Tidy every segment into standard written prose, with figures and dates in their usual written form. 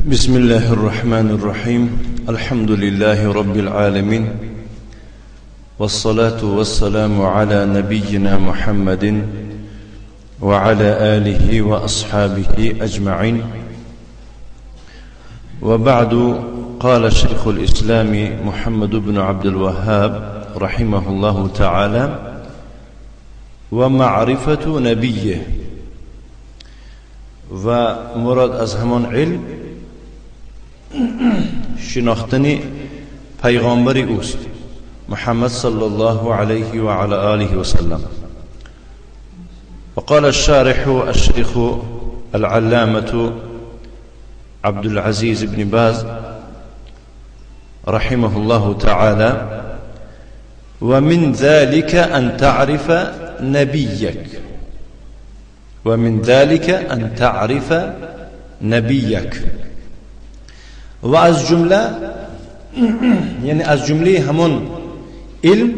بسم الله الرحمن الرحيم. الحمد لله رب العالمين، والصلاة والسلام على نبينا محمد وعلى آله وأصحابه أجمعين، وبعد. قال شيخ الإسلام محمد بن عبد الوهاب رحمه الله تعالى: ومعرفة نبيه. و مراد از همان علم شناختن پیغامبر اوست، محمد صلى الله عليه وعلى آله وسلم. وقال الشارح الشيخ العلامة عبد العزيز بن باز رحمه الله تعالى: ومن ذلك أن تعرف نبيك، ومن ذلك أن تعرف نبيك. و از جمله، یعنی از جمله همون علم،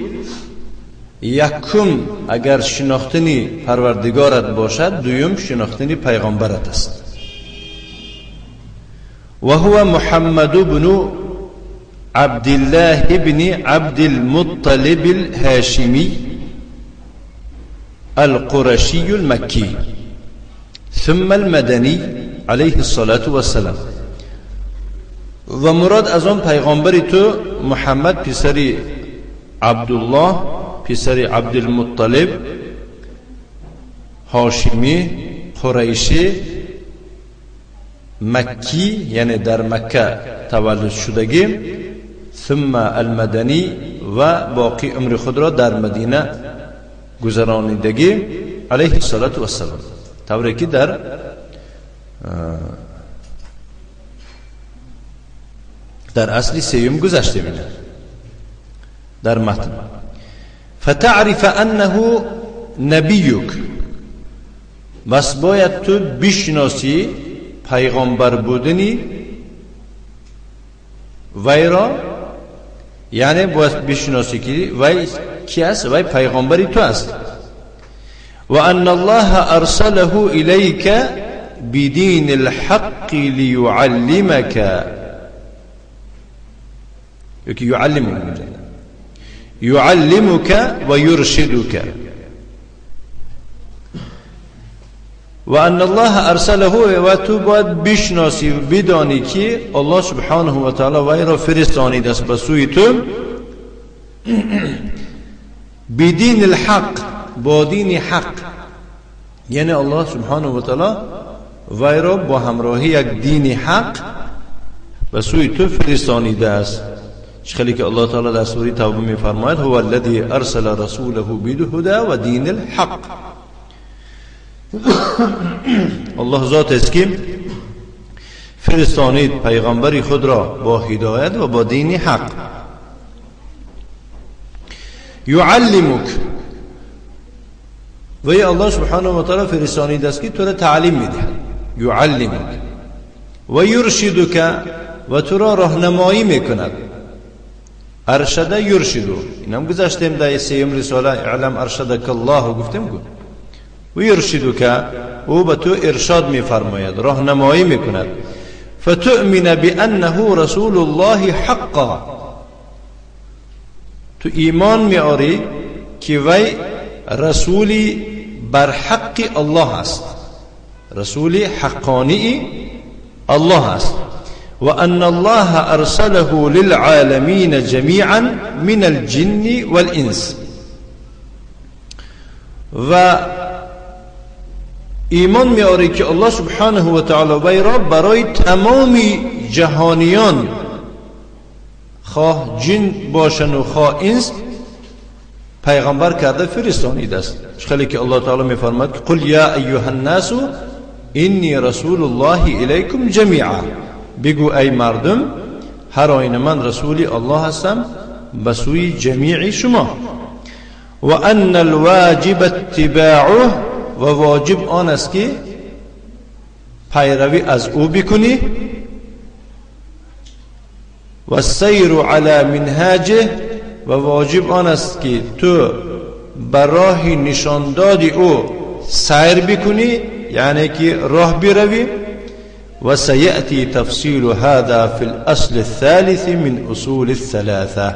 یکم اگر شناختنی پروردگارت باشد، دویم شناختنی پیغمبرت است. و هو محمد بن عبد الله بن عبد المطلب الهاشمي القرشي المكي ثم المدني عليه الصلاة والسلام. و مراد از آن پیغمبری تو محمد پسری عبدالله پسری عبدالمطلب هاشمی قریشی مکی، یعنی در مکه تولد شدگی، ثم المدنی و باقی عمر خود را در مدینه گذرانیدگی علیه الصلاة والسلام. طوری که در اصل سیوم گذشته بینه در متن. فتعرف انه نبیک، بس باید تو بشناسی پیغمبر بودنی وی را، یعنی باید بشناسی که وی کی است، وی پیغمبری تو است. و ان الله ارسله الیک بدین الحق لیعلمک، یعلمک یعلمک و یرشدک. و ان الله ارسله، و تو باید بشناسی و بدانی که الله سبحانه و تعالی وی را فرستانید است به سوی تو، بدین الحق، با دین حق، یعنی الله سبحانه و تعالی وی را با همراهی یک دین حق به سوی تو فرستانیده است. خیلی که الله تعالی در سوره توبه می‌فرماید: هو الذی ارسل رسوله بالهدى و دین الحق. الله ذات است که فرستانید پیغمبری خود را با هدایت و با دین حق. یعلمک، و الله سبحانه و تعالی فرستانید است که تو را تعلیم میدهد، یعلمک و یرشدک، و تو را راهنمایی میکند. ارشد یرشدو، اینم گذاشتیم در سیم رساله اعلم ارشدک الله گفتیم گفت. و یرشدک، او به تو ارشاد میفرماید، راهنمایی میکند. فتؤمن بانه رسول الله حقا، تو ایمان میآری که وی رسولی بر حق الله است، رسول حقانی الله است. و ان الله ارسله للعالمین جمیعا من الجن والانس، و ایمان میآری که الله سبحانه و تعالی وی را برای تمام جهانیان، خواه جن باشن و خواه انس، پیغمبر کرده فرستانید است. خیلی که الله تعالی میفرماید: قل یا ایها الناس انی رسول الله الیکم جمیعا، بگو ای مردم هر آینه من رسول الله هستم به سوی جمیع شما. و ان الواجب اتباعه، و واجب آن است که پیروی از او بکنی، و سیر علی منهاجه، و واجب آن است که تو بر راه نشانداد او سیر بکنی، یعنی که راه بروی. وسيأتي تفصيل هذا في الأصل الثالث من أصول الثلاثة.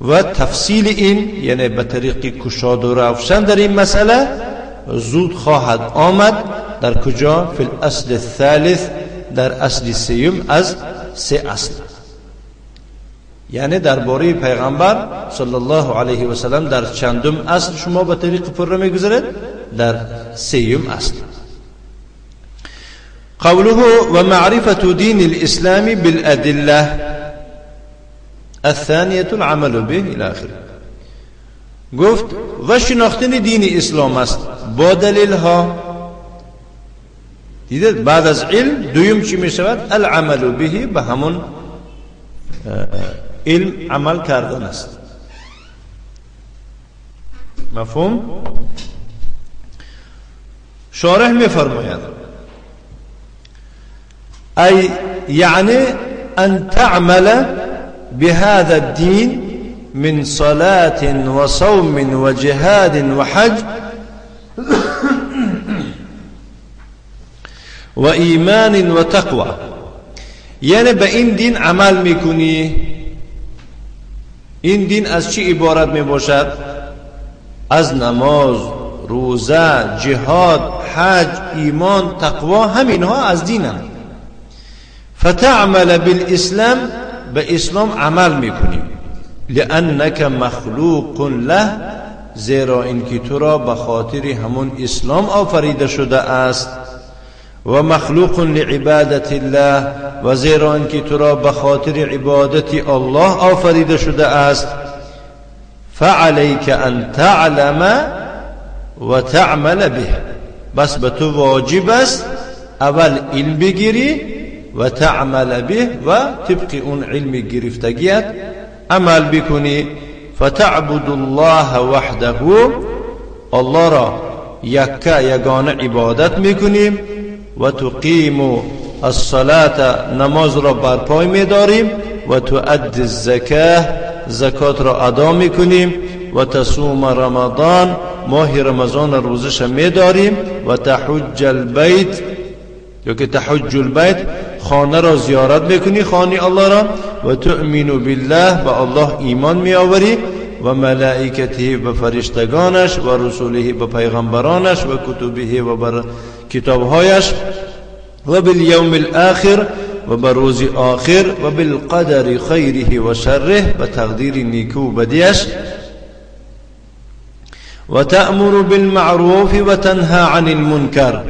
و تفصیل این یعنی به طریق کشاد و روشن در این مسئله زود خواهد آمد. در کجا؟ فی الاصل الثالث، در اصل سیوم از سه اصل. یعنی درباره پیغمبر صلی الله علیه و سلم در چندم اصل شما به طریق پر میگذارید؟ در سیوم اصل. قوله ومعرفة دين الإسلام بالأدلة الثانية العمل به إلى آخره. گفت و شناختن دین اسلام است با دلیل ها. دیدید بعد از علم دویم چی می شود؟ العمل به، به همون علم عمل کردن است. مفهوم؟ شارح می فرماید ای یعنی ان تعمل بهذا الدين من صلاة وصوم وجهاد وحج وإيمان وتقوى. یعنی به این دین عمل میکنی. این دین از چی عبارت میباشد؟ از نماز، روزه، جهاد، حج، ایمان، تقوا، همینها از دینند. فتعمل بالاسلام، به اسلام عمل میکنی. لانک مخلوق له، زیرا اینکه تو را به خاطر همون اسلام آفریده شده است. و مخلوق لعبادت الله، و زیرا اینکه تو را به خاطر عبادت الله آفریده شده است. فعلیک ان تعلم و تعمل به، بس به تو واجب است اول علم بگیری و تعمل به، و طبق اون علم گرفتگیت عمل بکنی. فتعبد الله وحده، الله را یکه یگانه عبادت میکنیم. و تقیم الصلاة، نماز را برپای میداریم. و تؤدی الزکاه، زکات را ادا میکنیم. و تصوم رمضان، ماه رمضان روزش میداریم. و تحج البیت، یا که تحج البیت، خانه را زیارت میکنی، خانه الله را. و تؤمن بالله، به الله ایمان میآوری. و ملائکته، به فرشتگانش، و رسوله، به پیغمبرانش، و کتبه، و بر کتابهایش، و بالیوم الاخر، و بر روز آخر، و بالقدر خیره و شره، به تقدیر نیکو و بدیش. و تأمر بالمعروف و تنهى عن المنکر،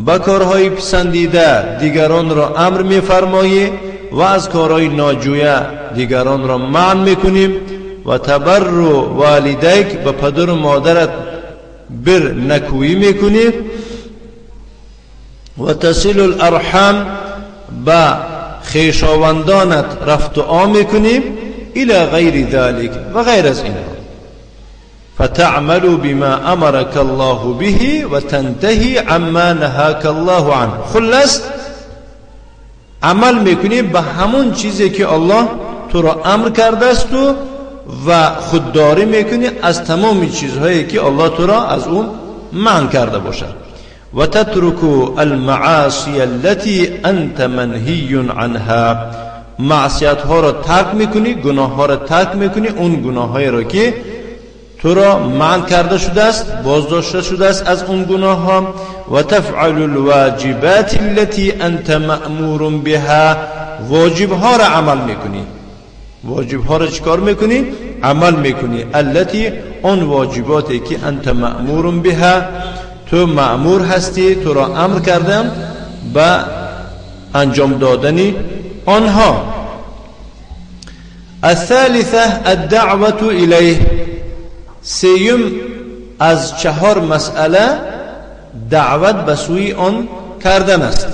به کارهای پسندیده دیگران را امر میفرمایی و از کارهای ناجویه دیگران را منع میکنیم. و تبر والدیک، به پدر و مادرت بر نکویی میکنی. و تصل الارحام، به خویشاوندانت رفت و آ میکنی. الی غیر ذلک، و غیر از اینها. فتعمل بما امرك الله به وتنتهي عما نهاك الله عنه. خلاص عمل میکنی به همون چیزی که الله تو را امر کرده است و خودداری میکنی از تمام چیزهایی که الله تو را از اون منع کرده باشد. و تترک المعاصی التي انت منهی عنها، معصیت ها را ترک میکنی، گناه ها را ترک میکنی، اون گناه های را که تو را منع کرده شده است، بازداشته شده است از اون گناه ها. و تفعل الواجبات التي انت مأمور بها، واجب ها را عمل میکنی. واجب ها را چیکار میکنی؟ عمل میکنی. التي، اون واجباتی که انت مأمور بها، تو مأمور هستی، تو را امر کردم به انجام دادن آنها. الثالثه الدعوة الیه، سیوم از چهار مسئله دعوت به سوی آن کردن است.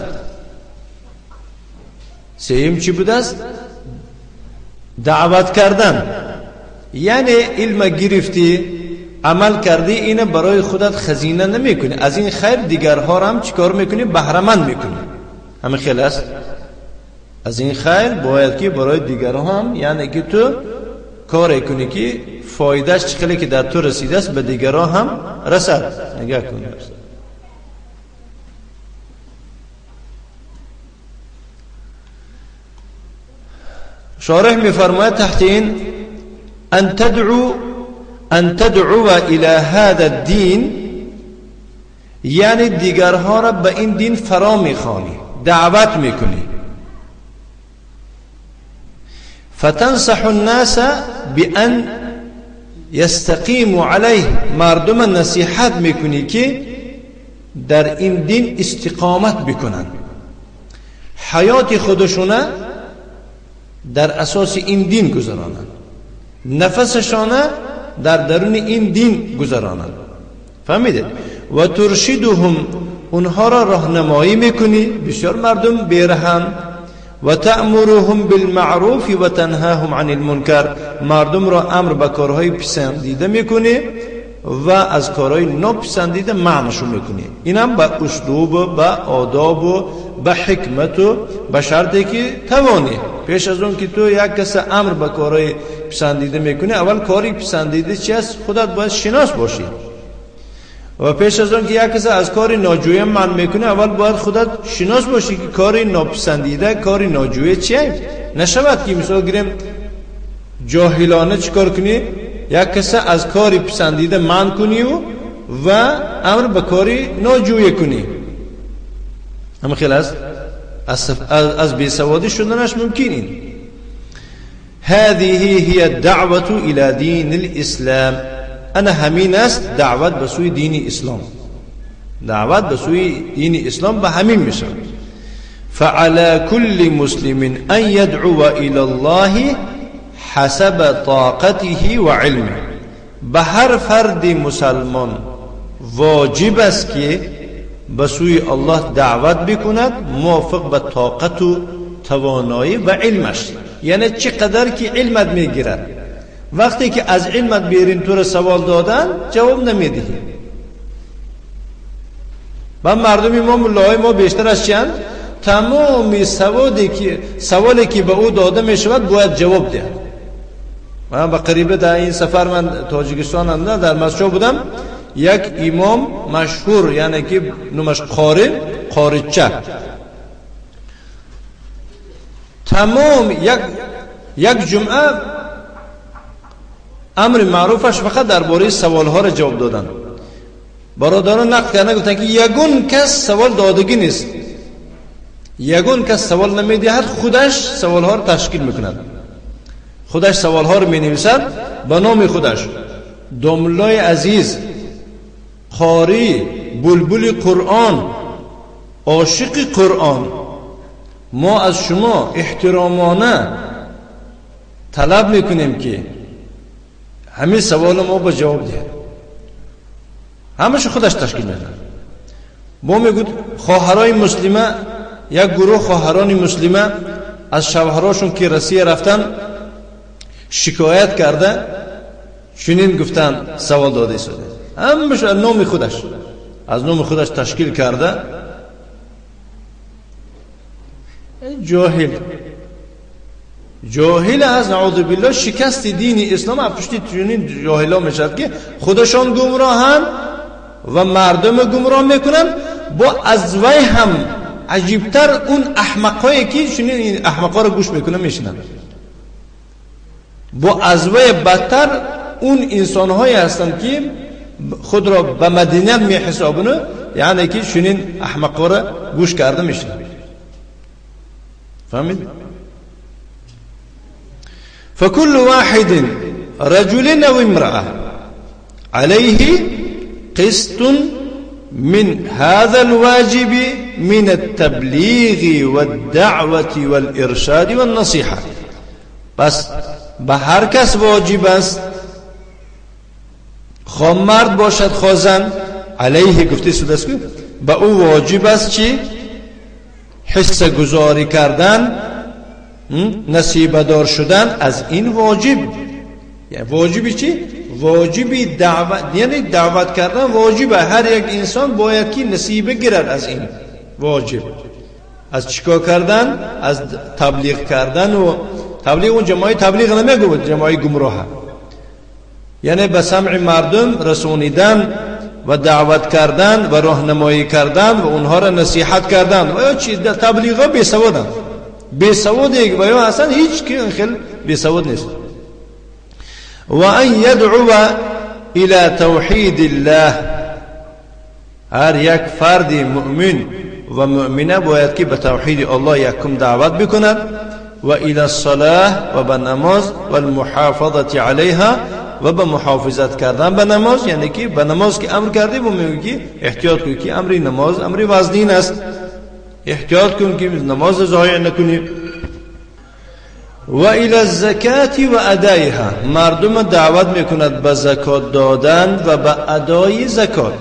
سیوم چی بوده است؟ دعوت کردن. یعنی علم گرفتی، عمل کردی، اینه برای خودت خزینه نمی کنی، از این خیر دیگرها را هم چیکار میکنی؟ بهره‌مند میکنی. همین خیلی است. از این خیر باید که برای دیگرها هم، یعنی که تو کار کنی که فایدهش چخلی که در تو رسیده است به دیگرها هم رسد. نگاه کن. شارح میفرماید تحت این ان تدعو الى هذا الدین، یعنی دیگرها را به این دین فرا میخوانی، دعوت میکنی. فتنصح الناس بأن یستقیموا علیه، مردم نصیحت میکنی که در این دین استقامت بکنند، حیات خودشونه در اساس این دین گذرانند، نفسشانه در درون این دین گذرانند. فهمیدید؟ و ترشدهم، اونها را راهنمایی میکنی، بسیار مردم بیرحم. و تأمرهم بالمعروف و تنهاهم عن المنکر، مردم را امر به کارهای پسندیده میکنی و از کارهای ناپسندیده منعشون میکنی. اینم به اسلوب، به آداب و به حکمت و به شرطی که توانی. پیش از اون که تو یک کس امر به کارهای پسندیده میکنی، اول کاری پسندیده چی است خودت باید شناس باشی. و پیش از اون که یک کس از کاری ناجویه منع میکنه، اول باید خودت شناس باشی که کاری ناپسندیده، کاری ناجویه چیه. نشود که مثال گیریم جاهلانه چیکار کنی، یک کس از کاری پسندیده منع کنی و امر به کاری ناجویه کنی. همه خیلی است از بیسوادی شدنش ممکن. این هذه هي الدعوة إلى دين الإسلام. أنا همین است دعوت به سوی دین اسلام، دعوت به سوی دین اسلام به همین میشه. فعلى كل مسلم أن يدعو إلى الله حسب طاقته وعلمه. به هر فرد مسلمان واجب است که به سوی الله دعوت بکند موافق به طاقت و توانایی و علمش. یعنی چقدر که علمت میگیرد، وقتی که از علمت بیرین تو را سوال دادن جواب نمیدهی. و مردمی ما، ملاهای ما بیشتر از چند تمام سوالی که به او داده میشود باید جواب دهد. من به قریبه در این سفر من تاجیکستان هم در مسجد بودم، یک امام مشهور، یعنی که نومش قاری، قاریچه، تمام یک جمعه امر معروفش فقط درباره سوالها را جواب دادن. برادران نقد کردن، گفتن که یگون کس سوال دادگی نیست، یگون کس سوال نمیدهد، خودش سوالها را تشکیل میکند، خودش سوالها را مینویسد به نام خودش. دملای عزیز، قاری، بلبل قرآن، عاشق قرآن، ما از شما احترامانه طلب میکنیم که همه سوال ما با جواب دهد. همش خودش تشکیل میده. با میگوید خواهرای مسلمه، یک گروه خواهران مسلمه از شوهراشون که رسیه رفتن شکایت کرده، چنین گفتن، سوال داده شده، همش از نام خودش، از نام خودش تشکیل کرده. جاهل، جاهل از نعوذ بالله شکست دین اسلام از پشت چنین جاهلا میشد که خودشان گمراهن و مردم گمراه میکنن. با از وی هم عجیبتر اون احمقایی که چنین این احمقا رو گوش میکنن میشنن. با از وی بدتر اون انسانهایی هستند که خود را به مدینیت میحسابونه، یعنی که چنین احمقا رو گوش کرده میشنن. فهمید؟ فكل واحد رجل أو امرأة عليه قسط من هذا الواجب من التبلیغ والدعوة والإرشاد والنصیحة. پس به هر کس واجب است، خواه مرد باشد خواه زن، علیه گفته شده است که به او واجب است چی؟ حصه گذاری کردن، نصیب دار شدن از این واجب. یعنی واجبی چی؟ واجبی دعوت، یعنی دعوت کردن واجبه. هر یک انسان باید که نصیب گیرد از این واجب. از چیکار کردن؟ از تبلیغ کردن. و تبلیغ اون جماعی تبلیغ نمیگه، جماعی گمراه، یعنی به سمع مردم رسونیدن و دعوت کردن و راهنمایی کردن و اونها را نصیحت کردن. و یا چی؟ تبلیغ ها بی سوادن، بسواد و یا اصلا هیچ که خیلی بسواد نیست. و ان یدعو الى توحید الله، هر یک فرد مؤمن و مؤمنه باید که به توحید الله یکم دعوت بکند، و الى الصلاة و به نماز و المحافظة علیها و به محافظت کردن به نماز، یعنی که به نماز که امر کردی و میگی که احتیاط کن که امر نماز امر وزنین است، احتیاط کن که نماز ضایع نکنی. و الى الزکات و ادایها، مردم دعوت میکند به زکات دادن و به ادای زکات،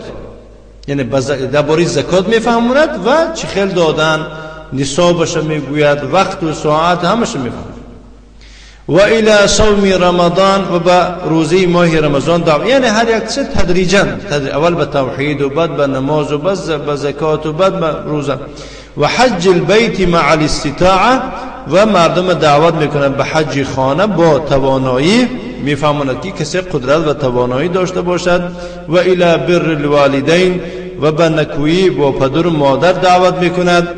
یعنی درباره زکات میفهموند و چه خیل دادن، نصابش میگوید، وقت و ساعت همش میفهمد. و الى صوم رمضان و به روزه ماه رمضان دعوت، یعنی هر یک چیز تدریجا، اول به توحید و بعد به نماز و بعد به زکات و بعد به روزه. و حج البیت مع الاستطاعه، و مردم دعوت میکنند به حج خانه با توانایی، میفهماند که کسی قدرت و توانایی داشته باشد. و الى بر الوالدین، و به نکویی با پدر و مادر دعوت میکند.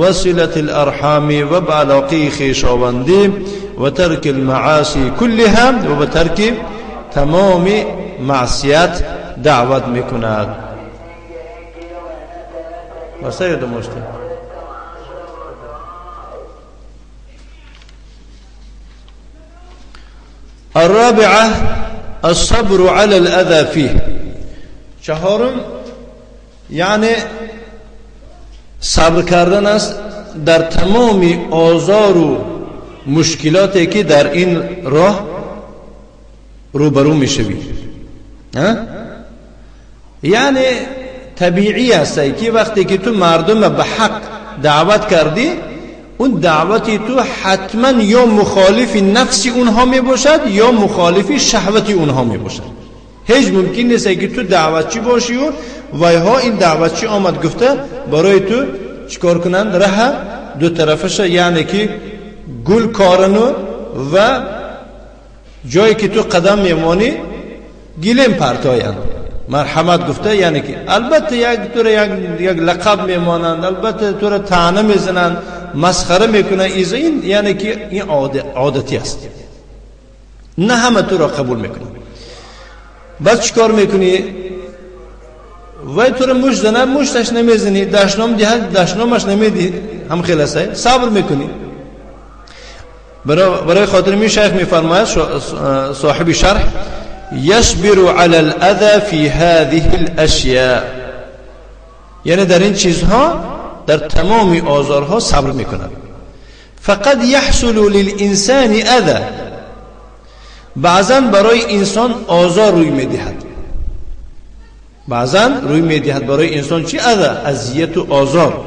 و صلة الارحام، و به علاقه خویشاوندی، و ترک المعاصی کلها، و به ترک تمام معصیت دعوت میکند. و سید مشتی الرابعة الصبر على الأذى فيه. چهارم یعنی صبر کردن است در تمام آزار و مشکلاتی که در این راه روبرو میشوی. یعنی طبیعی است که وقتی که تو مردم به حق دعوت کردی، اون دعوتی تو حتما یا مخالف نفس اونها می باشد یا مخالف شهوت اونها می باشد. هیچ ممکن نیست که تو دعوتچی باشی و وایها این دعوتچی آمد گفته برای تو چیکار کنند؟ ره دو طرفش، یعنی که گل کارنو و جایی که تو قدم میمانی گلیم پرتایند. مرحمت گفته یعنی که البته یک تو یک لقب میمانند، البته تو را طعنه میزنند، مسخره میکنن، این یعنی که این عادتی است، نه همه تو را قبول میکنن. بعد چیکار میکنی؟ وای تو را مشت زنه، مشتش نمیزنی، دشنام دهد، دشنامش نمیدی، هم خیلی است، صبر میکنی. برای خاطر می شیخ میفرماید صاحب شرح یصبر علی الاذى فی هذه الاشیاء، یعنی در این چیزها، در تمام آزارها صبر میکند. فقد یحصل للانسان اذى، بعضا برای انسان آزار روی میدهد، بعضا روی میدهد برای انسان چی؟ اذى، اذیت و آزار.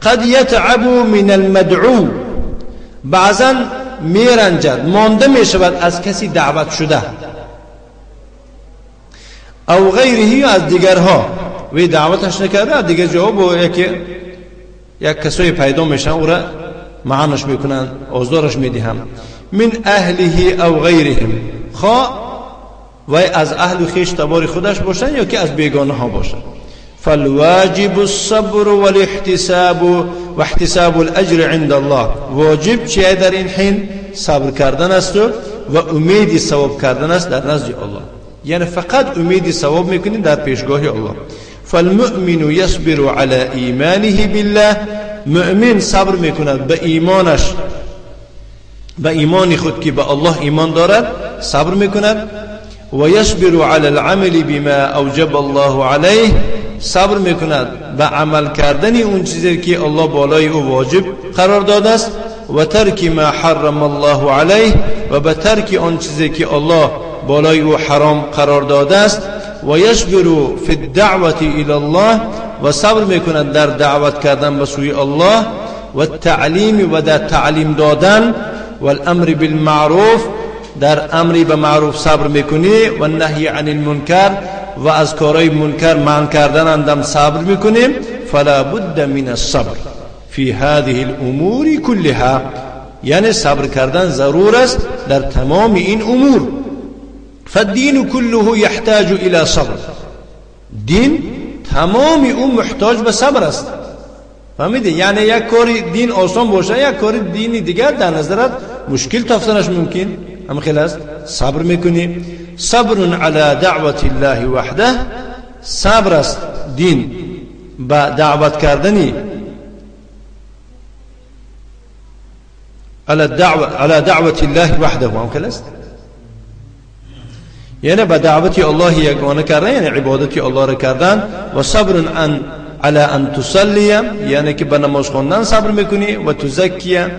قد یتعب من المدعو، بعضا میرنجد، مانده میشود از کسی دعوت شده، او غیره، از دیگرها، وی دعوتش نکرده، از دیگر جواب و یک کسایی پیدا میشن او را معنش میکنن، آزارش میدهم. من اهله او غیرهم، خواه وی از اهل خویش تبار خودش باشن یا که از بیگانه ها باشن. فالواجب الصبر والاحتساب و احتساب الاجر عند الله، واجب چیه در این حین؟ صبر کردن است و امید ثواب کردن است در نزد الله، یعنی فقط امید ثواب میکنیم در پیشگاه الله. فالمؤمن یصبر علی ایمانه بالله، مؤمن صبر میکند به ایمانش، به ایمان خود که به الله ایمان دارد صبر میکند. و یصبر علی العمل بما اوجب الله علیه، صبر میکند به عمل کردن اون چیزی که الله بالای او واجب قرار داده است. و ترک ما حرم الله علیه، و به ترک آن چیزی که الله بالای او حرام قرار داده است. و یصبر فی الدعوة الی الله، و صبر میکند در دعوت کردن به سوی الله، و تعلیم و در تعلیم دادن، و الامر بالمعروف، در امری به معروف صبر میکنی، و نهی عن المنکر، و از کارهای منکر منع کردن اندم صبر میکنیم. فلا بد من الصبر فی هذه الامور كلها، یعنی صبر کردن ضرور است در تمام این امور. فالدین كله يحتاج الى صبر، دین تمام او محتاج به صبر است. فهمیدی؟ یعنی یک کاری دین آسان باشه، یک کاری دینی دیگر در نظرت مشکل تافتنش ممکن. هم خیلی است. صبر میکنی. صبر علی دعوت الله وحده، صبر است دین با دعوت کردنی، علی دعوت الله وحده. هم خیلی است. یعنی با دعوت الله یگانه کردن، یعنی عبادت الله را کردن. و صبر ان علی ان تصلی، یعنی که به نماز خواندن صبر میکنی، و تزکیه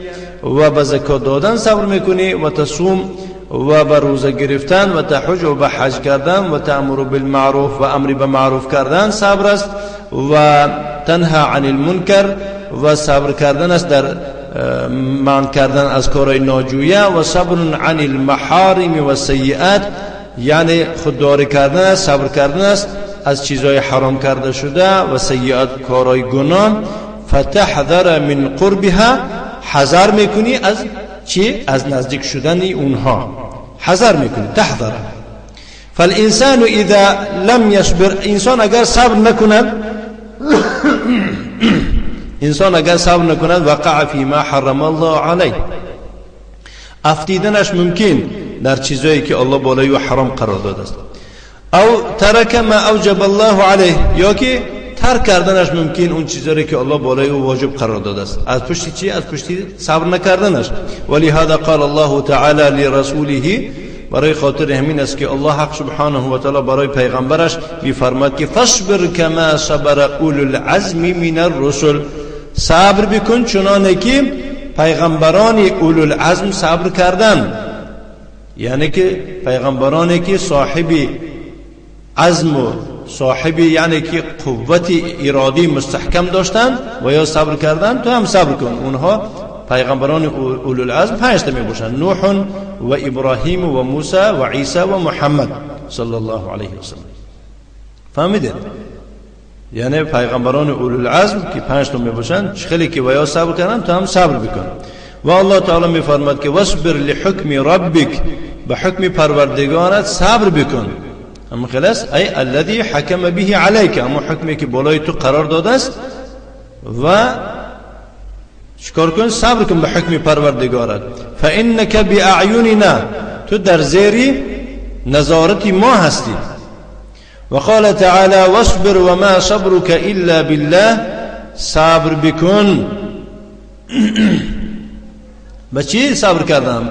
و به زکات دادن صبر میکنی، و تصوم و به روزه گرفتن، و تحج و به حج کردن، و تأمر بالمعروف و امر به معروف کردن صبر است، و تنها عن المنکر و صبر کردن است در منع کردن از کارهای ناجویه، و صبر عن المحارم و سیئات، یعنی خودداری کردن است، صبر کردن است از چیزهای حرام کرده شده و سیئات، کارهای گناه. فتحذر من قربها، حذر میکنی از چی؟ از نزدیک شدن اونها حذر میکنی، تحذر. فالانسان اذا لم يصبر، انسان اگر صبر نکند، انسان اگر صبر نکند، وقع فيما حرم الله علیه، افتیدنش ممکن در چیزایی که الله بالای او حرام قرار داده است. او ترک ما اوجب الله علیه، یا که ترک کردنش ممکن اون چیزایی که الله بالای او واجب قرار داده است. از پشت چی؟ از پشت صبر نکردنش. ولهذا قال الله تعالی لرسوله، برای خاطر همین است که الله حق سبحانه و تعالی برای پیغمبرش میفرماد که فاصبر کما صبر اولو العزم من الرسل، صبر بکن چنانه که پیغمبران اولو العزم صبر کردن، یعنی که پیغمبرانی که صاحب عزم و صاحب یعنی که قوت ارادی مستحکم داشتن و یا صبر کردن، تو هم صبر کن. اونها پیغمبران اولو العزم 5 تا می باشند: نوح و ابراهیم و موسی و عیسی و محمد صلی الله علیه و سلم. فهمیدید؟ یعنی پیغمبران اولو العزم که 5 تا می باشند، خیلی که و یا صبر کردن، تو هم صبر بکن. و الله تعالی می فرماد که واصبر لحکم ربک، به حکم پروردگارت صبر بکن. اما خلاص ای الذي حکم به علیک، اما حکمی که بالای تو قرار داده است و چیکار کن؟ صبر کن به حکم پروردگارت. فانک باعیننا، تو در زیر نظارت ما هستی. و قال تعالی واصبر وما صبرك الا بالله، صبر بکن. به چی صبر کردم؟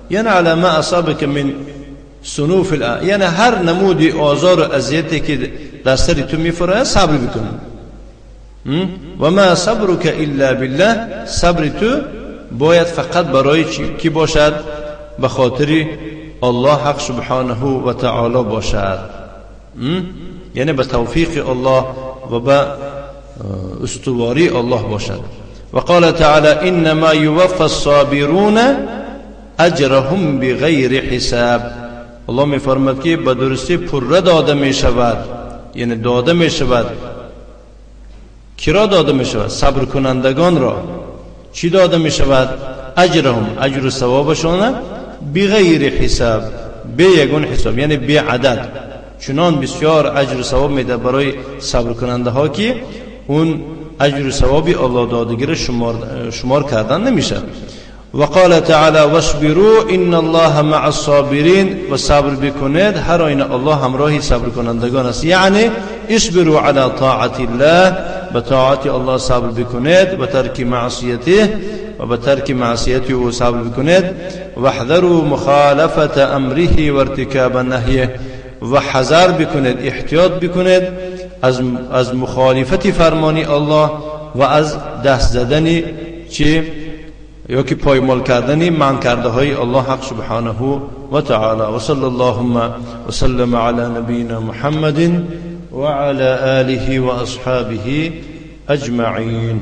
یعنی علی ما اصابک من صنوف یعنی هر نمودی آزار و اذیتی که در سر تو میفرایه صبر بکن. و ما صبرک الا بالله، صبر تو باید فقط برای کی باشد؟ به خاطر الله حق سبحانه و تعالی باشد، یعنی به توفیق الله و به استواری الله باشد. و قال تعالی انما یوفى الصابرون اجرهم بغیر حساب، الله میفرماد که به درستی پره داده می شود، یعنی داده می شود. کرا داده می شود؟ صبر کنندگان را. چی داده می شود؟ اجرهم، اجر و ثوابشان بغیر حساب، بی یگون حساب، یعنی بی عدد. چنان بسیار اجر و ثواب میده برای صبر کننده ها که اون اجر و ثوابی الله دادگی شمار کردن نمیشه. وقال تعالی واصبروا ان الله مع الصابرین، و صبر بکنید هر آینه الله همراهی صبر کنندگان است. یعنی اصبروا علی طاعت الله، به طاعت الله صبر بکنید و ترک معصیته و به ترک معصیت او صبر بکنید. واحذروا مخالفت امره و ارتکاب نهیه، و حذر بکنید، احتیاط بکنید از مخالفت فرمانی الله و از دست زدن چی یا که پایمال کردن منع کرده های الله حق سبحانه و تعالی. و صلی اللهم و سلم علی نبینا محمد و علی آله و اصحابه اجمعین.